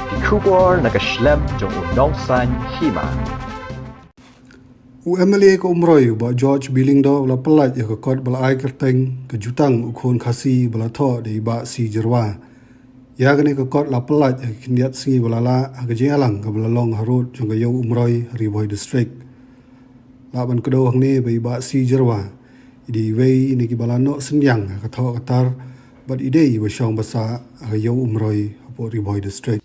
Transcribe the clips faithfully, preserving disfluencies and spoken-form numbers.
Ki khubor na ka shlem jong u Nongsaiñ Hima. U M L A ka Umroi, u Bah George B. Lyngdoh, u la pyllait ïa ka kot ba la ai kyrteng ka Jutang U Khun Khasi ba la thoh da i Bah C. Jyrwa. Ïa kane ka kot la pyllait ha ka khyndiat sngi ba la lah ha ka jingïalang kaba la long harud jong ka Ïew Umroi, Ri Bhoi District. Lah ban kdew hangne ba i Bah C. Jyrwa i dei iwei na kiba la noh synñiang ha ka thoh ka tar bad i dei iba shong basa ha ka Ïew Umroi hapoh Ri Bhoi District.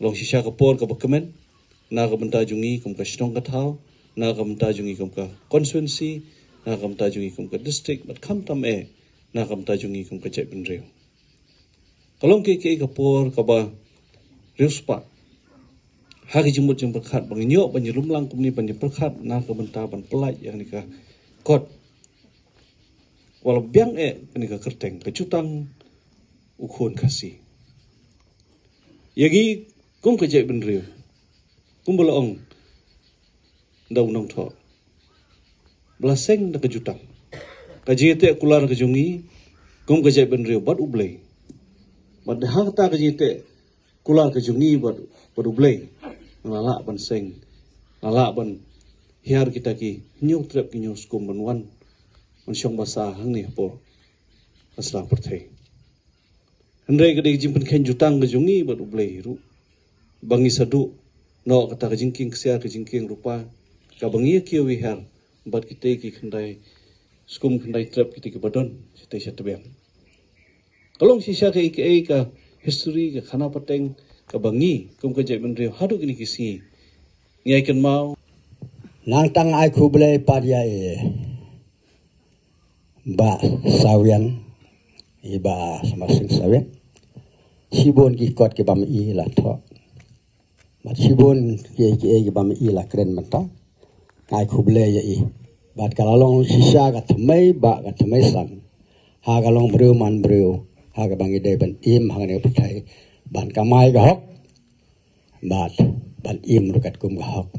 Long shisha ka por kaba kmen na ka bynta jong ngi kum ka shnong ka thaw, na ka bynta jong ngi kum ka constituency, na ka bynta jong ngi kum ka district, bad khamtam eh na ka bynta jong ngi kum ka jaitbynriew. Ka long ka, ka, ka por kaba riewspah ha ka jingmut jingpyrkhat ba ngi ïoh ban ïalumlang kumne ban ïapyrkhat na ka bynta ban pyllait ïa kane ka kot, wat la biang eh kane ka kyrteng ka Jutang U Khun Khasi. Ïa ngi kum ka jaitbynriew, kumba la ong da u nongthoh, ba la seng da ka jutang ka jingïateh kular ka jong ngi kum ka jaitbynriew bad U Blei. Bad ha kata ka jingïateh kular ka jong ngi bad, bad U Blei, la lah ban seng, la lah ban hiar kita ki hynñiew trep ki hynñiew skum ban wan ban shong basa hangne hapoh ka sla pyrthei. Hynrei ka dei ka jingpynkheiñ jutang ka jong ngi bad U Blei ruh ba ngi sa duh noh kata ka jingkieng ksiar, ka jingkieng rupa kaba ngi ïa kiew ïa hiar bad kitei ki khyndai skum, khyndai trep kitei kiba don shatei sha tbiang. Ka long shisha kaei kaei ka history, ka khana pateng kaba ngi kum ka jaitbynriew haduh kine ki sngi ngi ai kynmaw. Nangta nga ai khublei pat ïa i Bah Sawian, i Bah Smasing Sawian. Shibun ki kot kiba ma i la thoh, bad shibun kiei kiei kiba ma i la kren mynta. Nga ai khublei ïa i. Bad ka la long shisha ka thymmei bah ka thymmei san ha ka longbriew manbriew ha kaba ngi dei ban im ha kane ka pyrthei ban kamai ka hok bad ban im ruh katkum ka hok.